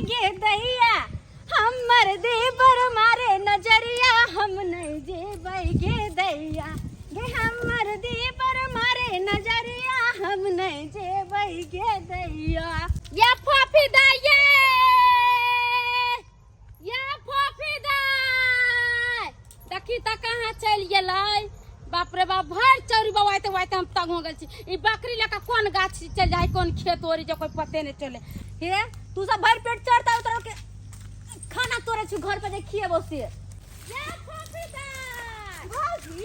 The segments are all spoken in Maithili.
गे दैया, हमर देवर मारे नजरिया, हम नहीं जेबै गे दैया। गे हमर देवर मारे नजरिया, हम नहीं जेबै गे दैया। या फोफी दाई ये, या फोफी दाई, देखी त कहाँ चलि गेलै। बाप रे बाप, भरि चौरी बौआइते बौआइते हम तंग हो गेल छी। ई बकरी लऽ कऽ कोन गाछ चलि जाइ, कोन खेत ओरी जे कोइ पते नहि चले। हे तू सब भरि पेट चढ़ता उतर के खाना तोड़े छी, घर पर जे खिएबो से। या फोफी दाई, भौजी,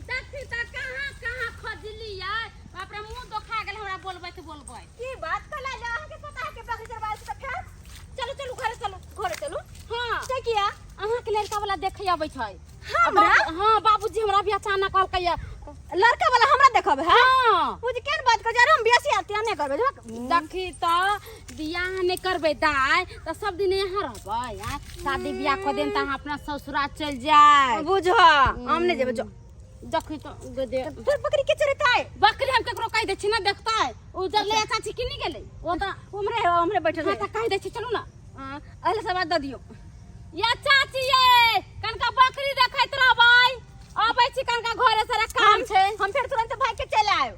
देखी त कहाँ कहाँ खोजलियै। बाप रे, मुँह दोखा गेल हमरा बोलबैत बोलबैत। की बात कला ले, अहाँके पता है के बकरी चरबायल छी त फेर चलू चलू घरे चलू, घरे चलू। हाँ से किया? अहाँके लड़का वाला देखे अबै छै हमरा? हाँ बाबूजी हमरा भी अचानक कहलकै या लड़का वाला हमरा देखब है? हाँ। ओ जे केहन बात कर, हम बेसी आते नहि करबै। देखी त बियाह नहि करबै दाइ त सब दिन यहाँ रहबै। आँय, शादी बियाह कऽ देम त अहाँ अपना ससुराल चलि जाय। बुझ, हम नहि जेबै, जो। देखी त गदे फिर बकरी के चरेतै? बकरी हम केकरो कहि दै छी ना देखतै। ओ जब ले चाची किनी गेलै, ओ त उमरे उमरे बैठल है। त कहि दै छी, चलू ना। हां, अहले सब दऽ दियौ। या चाची ये, कनका बकरी देखैत रहबै, अबै छी कनका घरे सारा काम छै। हम फेर तुरंत भाग के चलि आयब।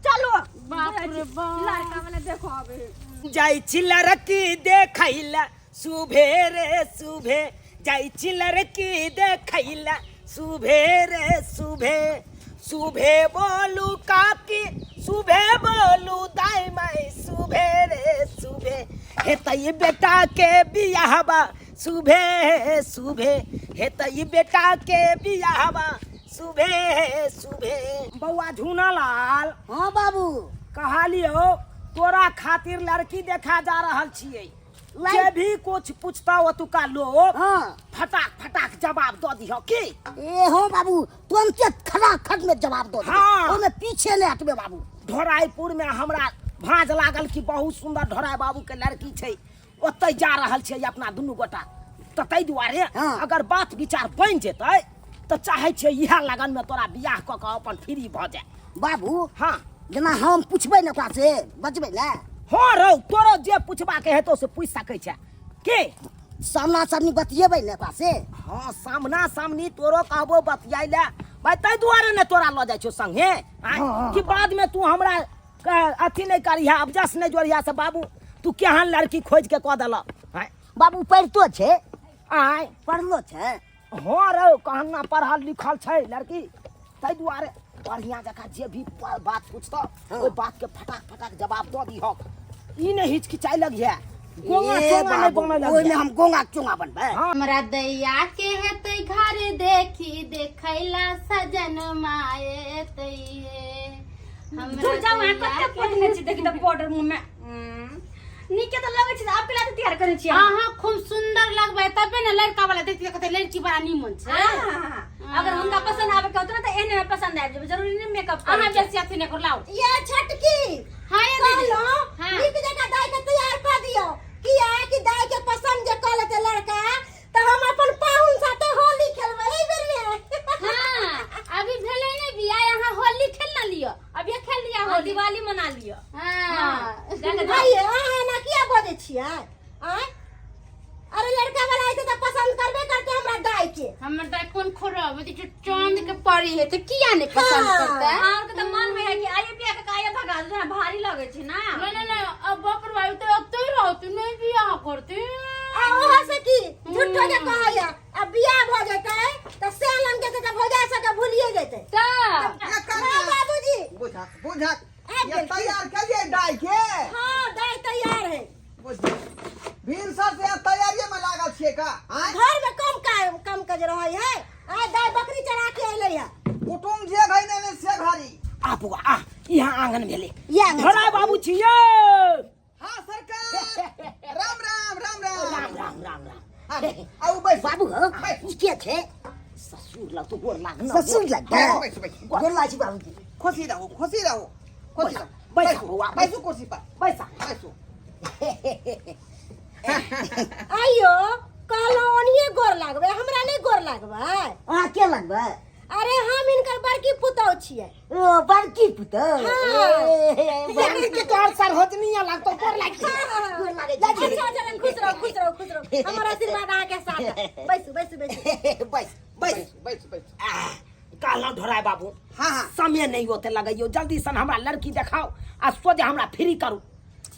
चलू। बाप रे बाप, लड़का वाला देखो अबे। जाइ छी लड़की देखैला सुभे रे सुभे, जाइ छी लड़की देखैला सुभे रे सुभे। सुभे बोलू काकी, सुभे बोलू दाई माई, सुभे रे सुभे। हेतै बेटा के बियाहबा सुभे सुभे, हेतै बेटा के बियाहबा सुभे सुभे। बौआ झूना लाल। हाँ बाबू। कहलियो तोरा खातिर लड़की देखा जा रहल छियै, जे भी कुछ पूछता ओतुका लोग, हाँ, फटाक फटाक जवाब दऽ दिह की। ए हाँ बाबू, तुरंते खटाखट में जवाब दो। हाँ। ओमे पीछे नहीं हटबे बाबू। ढोराईपुर में हमरा भाँज लागल कि बहुत सुंदर ढोराई बाबू के लड़की छै, ओतै जा रहल छै अपना दुनू गोटा, तऽ ताहि दुआरे हाँ। अगर बात विचार बनि जेतै तऽ चाहै छियै इएह लगन में तोरा बियाह कऽ कऽ अपन फ्री भऽ जाय। बाबू। हाँ। जेना हम पूछबै ने ओकरा से बचबै ने? हाँ रौ, तोरो जे पूछबाके हेतौ से पूछि सकै छै के। सामना सामनी बतियेबै ने ओकरा से? हाँ, सामना सामनी तोरो कहबो बतियाइ ले भाई, ताहि दुआरे ने तोरा लऽ जाइ छियौ संगे, आँय? हाँ, हाँ। कि बाद में तू हमरा अथी नहि करिहा, अबजस नहि जोड़िहा से बाबू तू केहन लड़की खोजि के कऽ देलक। आँय? बाबू पढ़ितो छै? आँय? पढ़लो छै? हाँ रौ, कहना पढ़ल लिखल छै लड़की, ताहि दुआरे बढ़िया जकाँ जे भी बात पूछतौ ओहि बात के फटाक फटाक जवाब दऽ दिहक। ई नहि हिचकिचाइ लगिहे, गोंगा ए चोंगा नहि बाबू, बनय ओहिमे लगिहे। हम गोंगा चोंगा बनबै। हाँ। हमरा दैया के हेतै घर देखी देखैला सजन माए तैये। हमरा दूर जाउ, अहाँ दैया कते के पोतने छी, देखी तऽ पाउडर मुँह में। नीके तऽ लगै छै, आब केला तैयार करै छी अहाँ? अहाँ खूब सुंदर लगबै तबे ने लड़का वाला देखते कहते लड़की बड़ा नीमन छै। आहा, अगर हुनका पसंद आबे के होतो ना तऽ एहने में पसंद आबि जेबै, जरूरी नहि मेकअप अहाँ करे के। बेसी अथी नहि करू, लाउ। ये छटकी। हाँ, ये दीदी। कहलहुँ, हाँ। नीक जकाँ दाइ के तैयार कऽ दियौ, किया कि दाइ के पसंद जे कऽ लेतै लड़का तऽ हम अपन पाहुन साथे होली खेलबै एहि बेर में। हाँ, अभी भेलै नहि बियाह, अहाँ होली खेल ना लिअ, अभी खेल लिअ हाँ, होली। दिवाली मना लिअ। हाँ। जाके जाओ। आइए, अहाँ एना किया बजै छियै? आँय? अरे लड़का वाला ऐते तऽ पसंद करबे करते हमरा दाई के। हमर दाई कोन खराब है, जो चांद के परी है तो किया नहीं पसंद हाँ। करते? अहाँ के तऽ मन में है कि आइए बियाह के आइए भगा दे, भारी लगै छै ना। नहीं नहीं नहीं, अब बाप रे भाई तो अब तो ही रहती नहीं बियाह करती। आ ओहो से की झूठो के कहैया, अब बियाह भऽ जेतै तऽ से लंग जेतै तऽ भौजाई सबके भूलिए जेतै। तऽ हाँ बाबूजी। बुझक बुझक, आबि ये गेल। तैयार करिए दाई के। हाँ दाई तैयार है। भिनसर से तैयारी में लागल छियै का? आँय? घर में कम काम कम काज रहै है। आय दाई बकरी चरा के अइलै है। कुटुम जे घई ने से घरी। आ बौआ आ, यहाँ आंगन भेलै। इएह आंगन धरा छै। बाबू छियै। हाँ सरकार, राम राम राम राम। राम राम राम राम। हाँ, आउ बैस। बाबू हो, बैस। ई के छै? ससुर लग तो गोर लाग न। ससुर लग। बैस, बैस, बैस। गोर लाग छी बाबूजी। खुशी रहू, खुशी रहू, खुशी रहू। बैस, बैसू, बौआ, बैस। बैसू कुर्सी पर। बैसा। बैसू। आइयो कहलहुँ ओनिये गोर लागबै, हमरा नहि गोर लागबै। अहाँ के लगबै? अरे हम हिनकर बड़की पुतौ छियै। ओ बड़की पुतौ। बड़की के तोहर सरहोजनिया लागतो, गोर लागि। गोर लागै छी। अच्छा अच्छा, खुश रहो, खुश रहो, खुश रहो, हमर आशीर्वाद अहाँ के साथ है। बैसू बैसू बैसू। बैस बैस बैस बैस। कहलहुँ ढोराय बाबू। हाँ, हाँ। समय नहीं होते लगैयो, जल्दी सन हमरा लड़की देखाओ आ सोझे हमरा फ्री करू।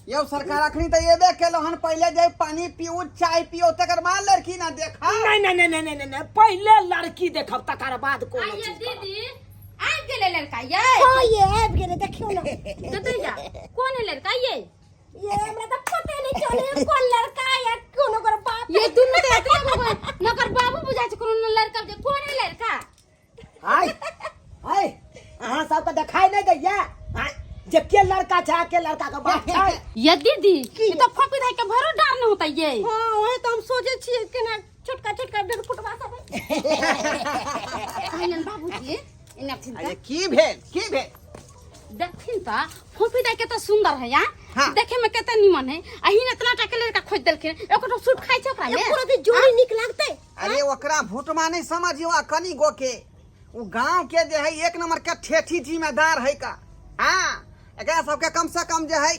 यौ सरकार, अखनी तऽ एबे केलहुँ हन, पहिले जाय पानी पीऊ, चाय पियू, तकर बाद लड़की ना देखा। नहीं नहीं नहीं नहीं नहीं नहीं, पहले लड़की देखब तकर बाद कोनो आइए चीज करब। दीदी, आबि गेलै लड़का ये? हाँ, ये आबि गेलै, देखियौ ना। ददैया, कोन है लड़का ये? ये हमरा तऽ पते नहीं चले कोन लड़का है, कोन ओकर बाप। ये दुनू तऽ एतने गो नकर बाबू बुझाइ छै, कोनो लड़का जे कोन है लड़का? हाय हाय, अहाँ सबके देखाई नहीं दैया आय, जे के लड़का छै आ के लड़का के बाप छै। ये दीदी, ई तऽ फोपी धाई के भरो डर न होता ये। हाँ, वही तो हम सोचे छियै केना छोटका छोटका डेढ़ फुटवा सब है। कहलन बाबूजी एना अरे की भेल, की भेल? देखथिन तऽ फोपी दाई के तऽ सुंदर है यार। हाँ। देखे में कते निमन है, आ ही इतना टा के लड़का खोज देलखिन, एको सूट खाइ छै ओकरा में? एको रति जोड़ी नीक लागतै? अरे ओकरा भूटमा नहीं समझियो, आ कनी गो के उ गांव के जे है एक नंबर के ठेठी जिम्मेदार है का। हाँ, एकरा सबके कम से कम जे है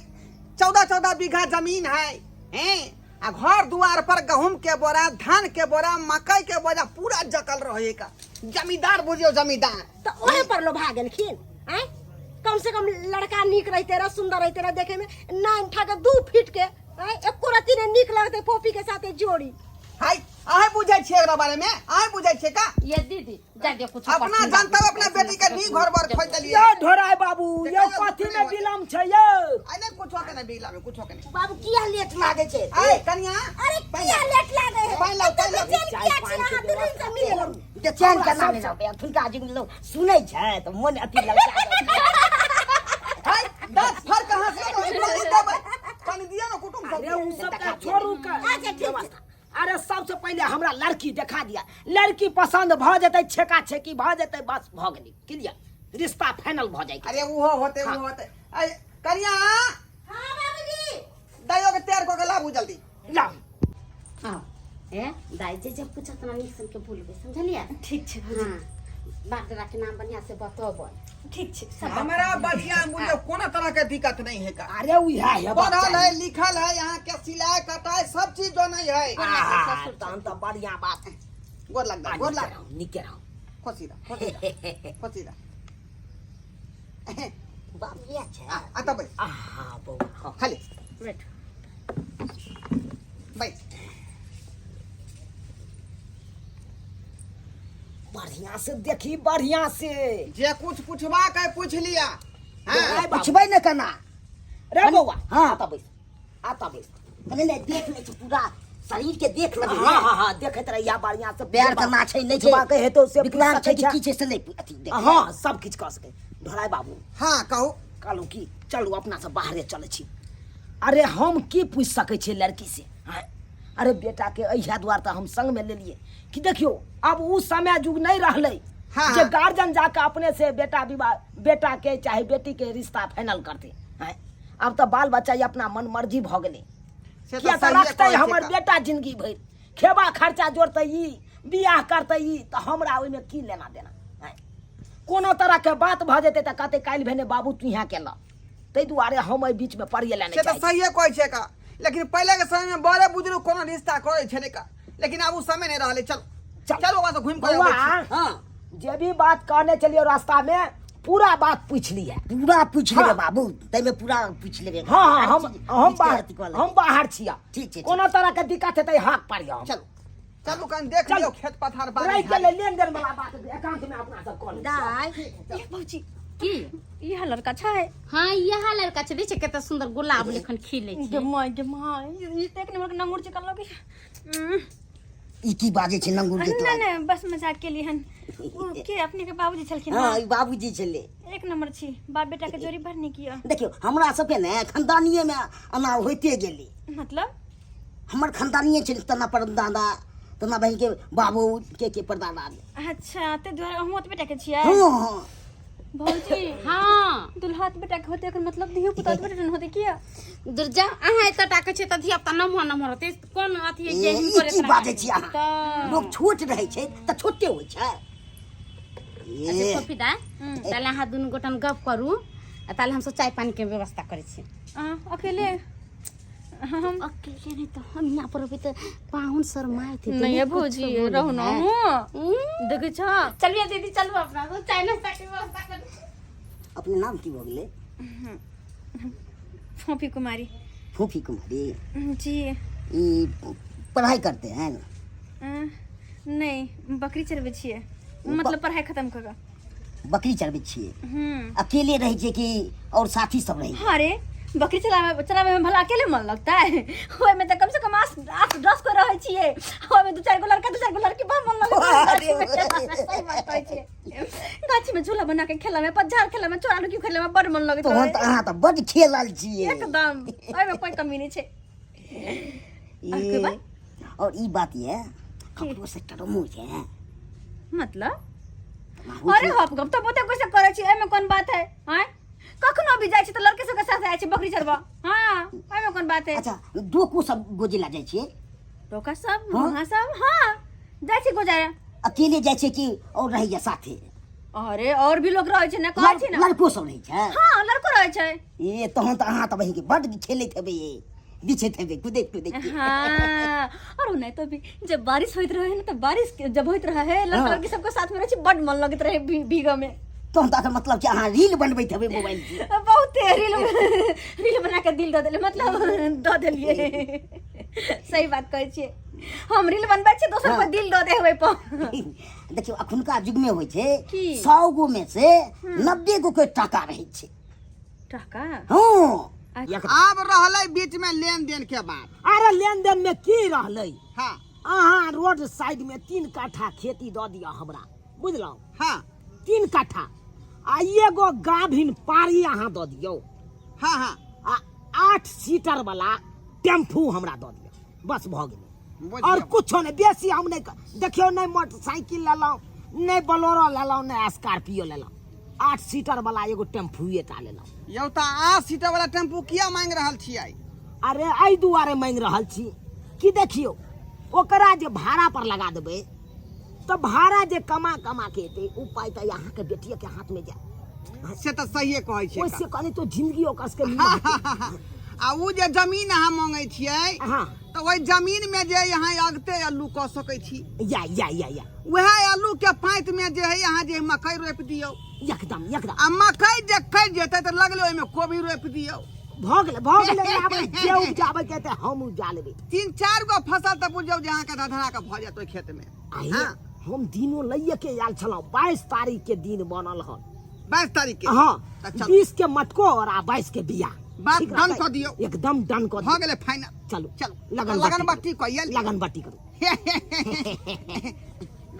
14-14 बीघा जमीन है, हैं, आ घर दुआर पर गहूम के बोरा, धान के बोरा, मकई के बोरा पूरा जकल रहे का। जमींदार बुझियो, जमींदार। तऽ ओहे पर लोभा गेलखिन आँय। कम से कम लड़का नीक रहते रह, सुंदर रहते रह देखे में, नाइन ठा के 2 फीट के आँय, एको रति ने नीक लगते फोफी के साथे जोड़ी। हाय, अहें बुझै छियै एकरा बारे में? अहें बुझै छियै का? ये दीदी, जा दे कुछ अपना जनता अपना बेटी के नी घर बार खोज देलियै। यो ढोराय बाबू, यो कथी में विलम्ब छै यो? आइ नहीं कुछो के नहीं, बिगला में कुछो के नहीं। बाबू, किया लेट लागे छै? आइ कनिया, अरे किया लेट लागे है? पानि लाउ, पानि लाउ। बेचैन किया छी अहाँ दुनू से मिले लग? बेचैन केना नहि रहबै? अखुनका जुग लोग सुनै छै तऽ मन अथी ललचा जाइ छै। हाय, दांत फाड़ के हंसलो ने, पानि देबै। पानि दिअ ने कुटुम सब। अरे उ सब के छोड़ू के। अच्छा, ठीक छै। अरे सबसे पहले हमरा लड़की देखा दिया, लड़की पसंद भ जेतै, छेका छेकी भ जेतै, बस भ गेलै, क्लियर, रिश्ता फाइनल भ जाय। अरे उहो होते, उहो होते। अरे कनिया। हाँ बाबूजी। दाइयो के तैयार कऽ के लाबू जल्दी। लाउ। हाँ ए दाई, जे जब पूछत ना नीक सन के बोलबै, समझलियै? ठीक छै भौजी। हाँ, बाप दादा के नाम बढ़िया से बतबै। ठीक छै सब। हमरा बढ़िया बुझियो, कोनो तरह के दिक्कत नहीं है का। अरे उहा है, पढ़ल है, लिखल है, यहाँ के सिलाई कटाई सब चीज जो नहीं है। तहन तऽ बढ़िया बात। गोर लग, गोर नीके लग। रहू, नीके रहू। खुशी रह, खुशी रह, खुशी रह। बाप इएह छै। आ आ तऽ बैस। आहा बौआ, हाँ। खाली बैठ। बैस। बढ़िया से देखी, बढ़िया से। जे कुछ पूछबा के पूछ लिया। हाँ। ढोराय बाबू। पुछबै ने केना? रे बौआ। हाँ। आता बैस, आता बैस। कने ने देख लै छी, पूरा शरीर के देख लेबै। हाँ हाँ हाँ, देखैत रहिया बढ़िया से। पैर केना छै, नहि छै, पूछबा के हेतौ से पूछ विकलांग छै सकै कि छै। की छै से नहि अथी देख। हाँ, सब किछु कऽ सकै। ढोराय बाबू। हाँ कहू। कहलहुँ कि चलू अपना सब बाहरे चलै छी। अरे हम की पूछि सकै छियै लड़की से? आँय? अरे बेटा के एहिया दुआर तऽ हम संग में लेलिए कि देखियो अब उ समय जुग नहीं रहलै हाँ। जे गार्जियन जाके अपने से बेटा विवाह, बेटा के चाहे बेटी के रिश्ता फाइनल करते हैं। अब तऽ बाल बच्चा ई अपना मन मर्जी भऽ गेलै। से किया तऽ तऽ सहिए रखतै कहै छै हमर का। बेटा जिंदगी भरि खेबा खर्चा जोड़तै, ई बियाह करतै ई, तऽ हमरा ओहिमे की लेना देना? आँय? कोनो तरह के बात भऽ जेतै तऽ कहतै काल्हि भेने बाबू तू यहाँ केलह। ताहि दुआरे हम एहि बीचमे पड़िए लए से नहि तऽ चाहै छी। सहिए कहै छै का, लेकिन पहिले के समय में बड़े बुजुर्ग कोनो रिश्ता करै छलै का, लेकिन आब उ समय नहीं रहलै। चल चल। चल वहाँ से घूम के बौआ, अबै छी। हाँ। जे भी बात कहने चलियो रास्ता में पूरा बात पूछ लिया। पूरा पूछ लेबै हाँ। बाबू, ताहिमे पूरा पूछ लेबै। हाँ हाँ, हर हम चीज हम पूछ के बाहर अथी कऽ लेबै। हम बाहर छिया। ठीक छै, ठीक। कोनो तरह के दिक्कत हेतै हाक पारियो हम। चलू चलू, कन देख चलू। लियौ खेत पथार बाड़ी रहि झाड़ी। गेलै लेन देन वाला बात, एकांत में अपना सब कऽ लै छियै। दाई। ए भौजी। की? इएह लड़का छै? हाँ, इएह लड़का छै। देखै छै कते सुंदर गुलाब लेखन खिलै गे छै। माय गे माय, ई तऽ एक नंबर के नंगुर चिकन लगै। ई की बाजै छै नंगुर नहि जेतै? नहि, बस मजाक केली हन। ओ के अपने के बाबूजी छलखिन? हाँ, ई बाबूजी छलै। एक नंबर छी, बाप बेटा के जोड़ी बड़ नीक यऽ। देखियौ, हमरा सबके ने खानदानिये मे एना होइते गेलै। मतलब? हमर खानदानिये छै, तना परदादा, तना बहिन के बाबू के परदादा। अच्छा, ताहि दुआरे अहूँ ओतबे टाके छियै? हाँ हाँ। भौजी। हाँ। दुल्हा बेटा के होते, एकर मतलब धियो पुता बेटा ने होते किया? दुर्जा, अहाँ एतऽ टाके छै तऽ धिया पुता नमहर नमहर होतै, कोन अथी ए, जे ई हिनकर की एतना बाजै छी अहाँ? तऽ लोक छोट रहै छै तऽ छोटे होइ छै। अच्छा ए फोफी दाइ ताले अहाँ दुनू गोटन गप करू आ ताले हमसब चाय पानी के व्यवस्था करै छी अहाँ अकेले हम अकेले नहीं तो हम यहाँ पर अभी तो पाहुन शर्माए थे नहीं है भौजी रहू न हूँ देखै छ चलिए दीदी चलू अपना तो चाय नाश्ता के व्यवस्था करू अपने नाम की भऽ गेलै फोफी कुमारी फूफी कुमारी जी ई पढ़ाई करते हैं नहीं बकरी चरबै छियै मतलब पढ़ाई खत्म कऽ कऽ बकरी चरबै छियै हम्म अकेले रहै छियै कि और साथी सब रहै हाँ रे बकरी चलावे चलावे में भला अकेले मन लगता है ओए में तो कम से कम आठ आठ दस को रहै छियै ओए में दू चार गो लड़का दू चार गो लड़की बड़ मन लगै छै गाछी में चलावे, सही बात कहै छियै गाछी में झूला बना के खेला में पतझड़ खेला में चोरा लुकी खेला में बड़ मन लगैत तहन रहे तऽ अहाँ तऽ बड्ड खेलल छियै एकदम ओए में कोई कमी नहीं छै ई कोई बात? और ई बात ये ककरो से टरमो छै मतलब अरे हप गप तो बहुते कैसे करै छी एहिमे कोन बात है आँय कखनो भी जाइ छी तऽ लड़के सबके साथ जाइ छी बकरी चरबऽ हाँ एहिमे कोन बात है अच्छा डोको सब गोजिला जाइ छियै डोका सब हाँ? वहाँ सब हाँ जाइ छी गोजाय अकेले जाइ छियै कि और रहैया साथे अरे और भी लोग रहै छै ने कहै छी ने लड़को सब रहै छै हाँ लड़को रहै छै ए तहन तऽ अहाँ तऽ बहिन के बड्ड खेलैत हेबै ये बिछैत हेबै कुदैत कुदैत के। हाँ और नहीं तो भी जब बारिश होइत रहे ना तो बारिश के- जब होइत रहे है लड़का हाँ। लड़की सबके साथ में रहे छी बड मन लगैत रहे भीगऽ में तहन तऽ एकर मतलब कि अहाँ रील बनबैत हेबै मोबाइल से बहुत रील रील बना के दिल दऽ देलियै मतलब दऽ देलियै सही बात कहै छियै हम रील बनबै छियै दोसर हाँ। पर दिल दऽ दे ओहि पर देखियौ अखुनका युगमे होइ छै की? 100 गो मे से 90 गो के टाका रहै छै टाका हँ आब रहलै बीच में लेन देन के बात अरे लेन देन में की रहलै हाँ अहाँ रोड साइड में 3 कट्ठा खेती दऽ दिअ हमरा बुझलहुँ हाँ 3 कट्ठा आ एगो गाभिन पारी अहाँ दऽ दियौ हाँ हाँ आ 8 सीटर वाला टेम्पू हमरा दऽ दिअ बस भऽ गेलै बुझि और गेलहुँ। कुछो नहि बेसी हम नहि देखियौ नहि मोटरसाइकिल लेलहुँ नहि बोलेरो लेलहुँ नहि स्कॉर्पियो लेलहुँ 8 सीटर वाला एगो टेम्पूए टा लेलहुँ यौ तऽ 8 सीटर वाला टेम्पू किया मांगि रहल छियै अरे एहि दुआरे मांगि रहल छी कि देखियौ ओकरा जे भाड़ा पर लगा देबै तऽ भाड़ा जे कमा कमा के एतै ओ पाइ तऽ अहाँके बेटिए के हाथ में जाय से तऽ सहिए कहै छियै ओहिसे कनि तो जिंदगी ओकर सबके नीमन हेतै। आ उ जे जमीन अहाँ मांगै छियै हाँ तऽ ओहि जमीन में जे अहाँ अगते अल्लू कऽ सकै छी या या या या वएह आलू के पाँति में जे है अहाँ जे मकई रोपि दियौ एकदम एकदम आ मकई जे कटि जेतै तऽ लगले ओहिमे कोबी रोपि दियौ भऽ गेलै भऽ गेलै आब जे उपजाबै के हेतै हम उपजा लेबै तीन चारि गो फसल तऽ बुझियौ जे अहाँके धधरा के भऽ जायत ओहि खेत में आइ हाँ हम दिनो लैए के आयल छलहुँ 22 तारीख के दिन बनल हन 22 तारीख के हाँ तऽ चलू 20 के मटको और आ 22 के बिया बात ठीक डन रहतै? कऽ दियौ। एकदम डन कऽ भऽ दियौ गेलै फाइनल चलू चलू लगन लगन बट्टी बट्टी कहिए करू। लगन बट्टी करू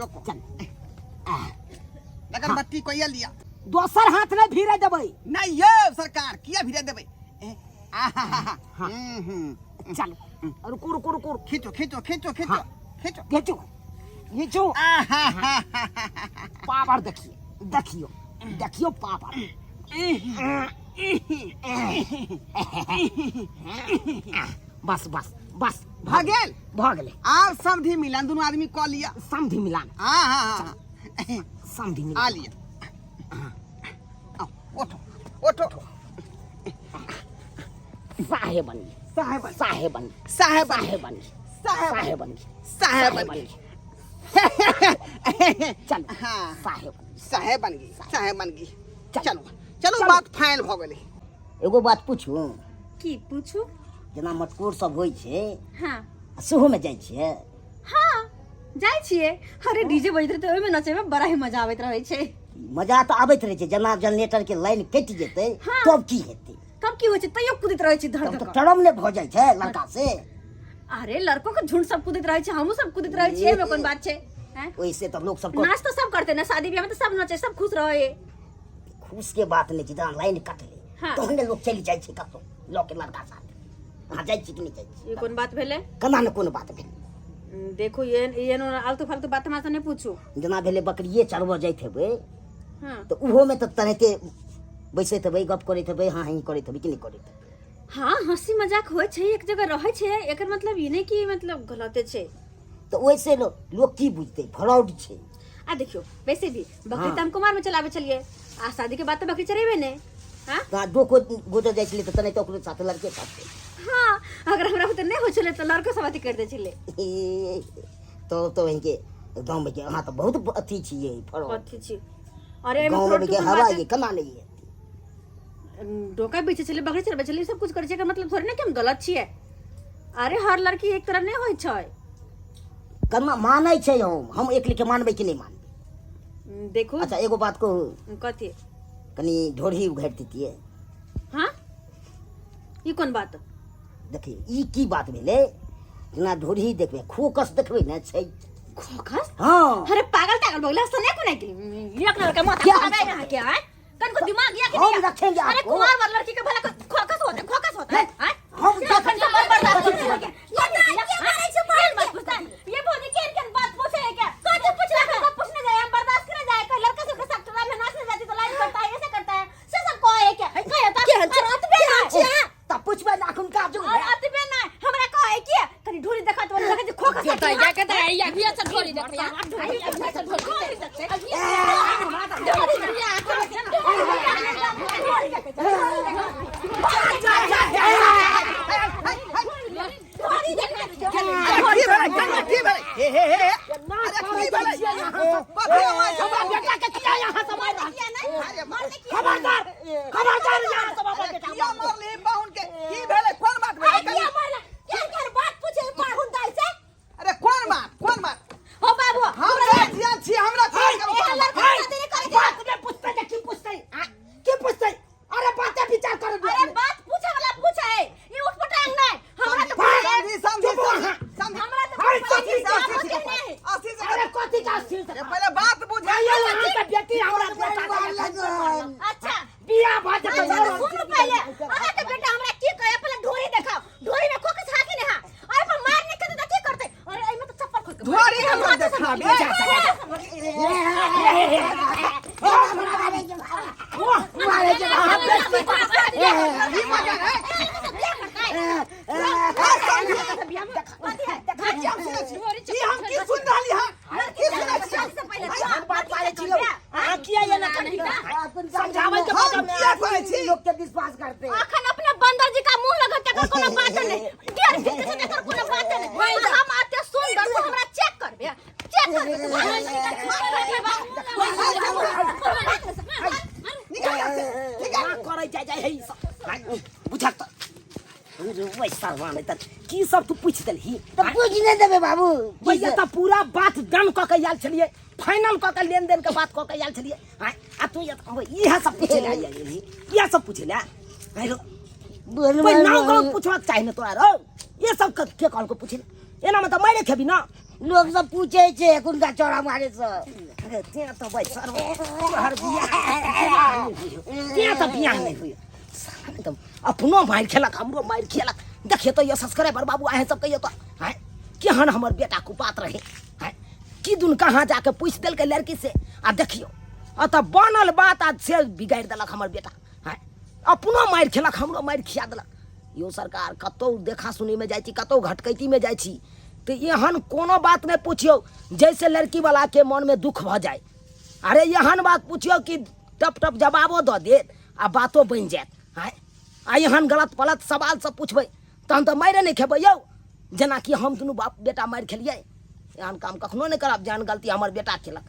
रोको चल आह, लगन बट्टी कहिए लिया दोसर हाथ नहि भिड़े देबै नहीं यौ सरकार किया भिड़े देबै ए, आहाहाहा। हाँ। हम्म, हम्म। चलू रुकू रुकू रुकू खींचो खींचो खींचो खींचो हाँ। खींचो घीचू घीचू आहाहाहा। पावर देखिए देखियो देखियो पावर बस बस बस भऽ गेल भऽ गेलै आब समधि मिलन दुनू आदमी कऽ लिअ समधि मिलान हाँ हाँ हाँ समधि आ मिलान लिअ आओ, उठो उठो साहेब बन साहेब साहेब बन साहेब साहेब बन साहेब साहेब बन साहेब साहेब बन चल हाँ। साहेब बन साहेब बन गई साहेब बन गई चल। चलो चलो चलो। बात फाइनल भऽ गेलै एगो बात पूछू की पूछू जेना मटकोर सब होइ छै हाँ आ सेहोमे जाइ छियै हाँ जाइ छियै अरे डीजे बजैत रहै तऽ ओहिमे नचैमे बड़ा ही मजा आबैत रहै छै मजा तऽ आबैत रहै छै जेना जनरेटर के लाइन कटि जेतै हाँ। तब की हेतै तब की होइ छै तैयो कुदैत रहै छी धड़ तब तऽ धड़ टरम ने भऽ जाइ छै लड़का से अरे लड़को के झुंड सब कुदैत रहै छै हमहूँ सब कुदैत रहै छियै एहिमे कोन बात छै हैं? ओहिसे तऽ लोक सब नाच तऽ सब करते ना शादी ब्याह में तऽ सब नचे सब खुश रहे खुश के बात नहि छै जहाँ लाइन कटलै हाँ। तहने लोक चलि जाइ छै कतौ लऽ के लड़का साथ अहाँ जाइ छी कि नहि जाइ छी ई कोन बात भेलै केना ने कोनो बात भेलै देखो ये ये आलतू फालतू बात हमरा से नहीं पूछू जेना भेलै बकरिए चरबऽ जाइत हेबै हाँ तऽ ओहोमे तऽ तेनाहिते बैसैत हेबै गप करैत हेबै हाँ हीं करैत हेबै कि नहि करैत हेबै हाँ हंसी मजाक होइ छै एक जगह रहै छै एकर मतलब ई नहि कि मतलब गलते छै तऽ ओहिसे लोक की बुझतै फ्रॉड छै आ देखियो वैसे भी बकरी त हम कुमार में चलावे छलिए आ शादी के बाद त बकरी चरेबे ने। हां तऽ डोको गोदर जाइ छलै तऽ तने तऽ ओकरो साथ लड़के साथ। हां, अगर हमरा बुते नहि होइ छलै तऽ लड़को सब अथी कर दै छलै। तो इनके गाँव में के अहाँ तऽ बहुत अथी छियै फड़ल। अथी छी। अरे एहिमे गाँव में के फ्रॉड हवा बात ये केना नहि ये? डोका बेचै छलै, बकरी चरबै छलै, सब कुछ करै छै, एकर मतलब थोड़े ने कि हम गलत छियै। अरे हर लड़की एक तरह नहि होइ छै। केना मानै छै? हम एक लेके मानबै कि नहि मानबै? देखू। अच्छा एगो बात कहू। कथी? कनी ढोढ़ी उघारि दैतियै। हाँ, ई कोन बात? देखियौ ई की बात भेलै? जेना ढोढ़ी देखबै, खोकस देखबै ने छै। खोखस? हाँ। अरे पागल तागल भगला सने को नहीं की एक लड़का माथा क्या? खराब है यहाँ के आए कन को दिमाग या कि हम नहीं? रखेंगे अरे आपको। कुमार वाला लड़की के भला खोखस होता है, खोखस होता है, आए? हम अखन से बड़ बर्दाश्त करते हैं। ये ये मारे छे मार मत पूछता है। ये भौजी केन केन बात पूछे है क्या? कथी पूछला? सब पूछने जाए, हम बर्दाश्त करे जाए। कोई लड़का सबके साथ टोला में नाचने जाती तो लाइन करता है, ऐसे करता है, से सब कहे है क्या? कहे तो केहन छै? रात में ना केहन छै? तऽ पुछबै ने अखुनका जुग और अतबे ना हमरा कहे के कनी ढोरी देखत वाला देखत खोखस। तो या के तो या भी अच्छा ढोरी देख या अभी अच्छा ढोरी देख अभी। अरे की भेलै? की भेलै? हे हे हे, अरे की भेलै? कथी आवाज? हमरा बेटा के किया यहाँ से मारि रहल? अरे मार। खबरदार, खबरदार, यहाँ से बाबा बेटा किया मारली पाहुन के? की भेलै? कोन बात भेलै? किया मारला? केहन केहन बात पूछे पाहुन दाइ से? अरे कोन बात, कोन बात? हो बाबू, हम गार्जियन छी, हमरा कोन एहन बात? लड़का शादी नहीं करे के। बात में पूछते जे की पूछते आ? की पूछते? अरे बातें विचार कर। अरे बात पूछे वाला पूछे है, ये उठ पटांग नहीं। हमरा तो समझी समझी चुप समझी रहा। समझी। हमरा तो अरे पता कथी नहीं, का बाबू कथी के का? नहीं। अस्सी से अरे कथी का अस्सी से? पहले बात बुझे। आइयो यहाँ के बेटी हमरा बेटा के अच्छा बियाह भऽ जेतै। अच्छा तो सुनू पहले, अहाँ के बेटा हमरा की कहे? पहले ढोरी देखाओ, ढोरी में खोखस हा कि नहीं हा? अरे पर मार नहीं के तो की करते? अरे एमे तो चप्पल खोल के ढोरी हमरा देखाबे। ई मजा है। ई हम की सुन रहली हन? की सुनै छी? हम बात मारै छी यौ। अहाँ किया एना करै? समझाबै के हम बदल किया कहै छी? लोग के विश्वास करते। अखन अपने बंदर जी का मुंह लगत तकर कोनो बात नहीं, डेढ़ फीट से तकर कोनो बात नहीं। हम आते सुंदर तो हमरा चेक करबे, चेक करबे। निकाल यहाँ से, निकाल। ना करै जाय जाय है ई सब। बुझक तऽ ओइ सरवा नहि तऽ की सब तू पूछि देलही? तऽ पूछि नहि देबै बाबू। भैया तऽ पूरा बात डन कऽ के आयल छलियै, फाइनल कऽ के लेन देन के बात कऽ के आयल छलियै। आँय, आ तू इएह सब पूछे लए आयल रही? इएह सब पूछे लए आँय रौ? कोई नाम गाँव पूछबाक चाही ने तोरा रौ। ये सब के कहलको पूछे लए? एनामे तऽ मारे खेबी ना। लोग सब पूछे छै कुनका चौड़ा मारे से। अरे तें तऽ भाइ सरवा तोहर बियाह नहि होइयो, तें तऽ बियाह नहि होइयो। साला एकदम अपनो मारि खेलक, हमरो मारि खेलक। देखिए तऽ यो सब्सक्राइबर बाबू, अहें सब कहियो तऽ आँय केहन हमर बेटा कुपात रहे? आँय की दुन कहाँ जाके पूछि देलकै लड़की से, आ देखियो अतऽ बनल बात आ से बिगाड़ि देलक हमर बेटा। आँय अपनो मारि खेलक, हमरो मारि खिया देलक। यो सरकार, कतहु देखा सुनीमे जाइ छी, कतहु घटकैतीमे जाइ छी तऽ एहन कोनो बात नहि पुछियौ जैसे लड़कीवलाके मनमे दुख भऽ जाय। अरे एहन बात पुछियौ कि टप टप जवाबो दऽ देत आ बातो बनि जायत। आँय आ एहन गलत पलत सवाल सब पुछबै तहन तऽ मारि नहि खेबै यौ, जेनाकि हम दुनू बाप बेटा मारि खेलियै। एहन काम कखनो नहि करब जेहन गलती हमर बेटा केलक।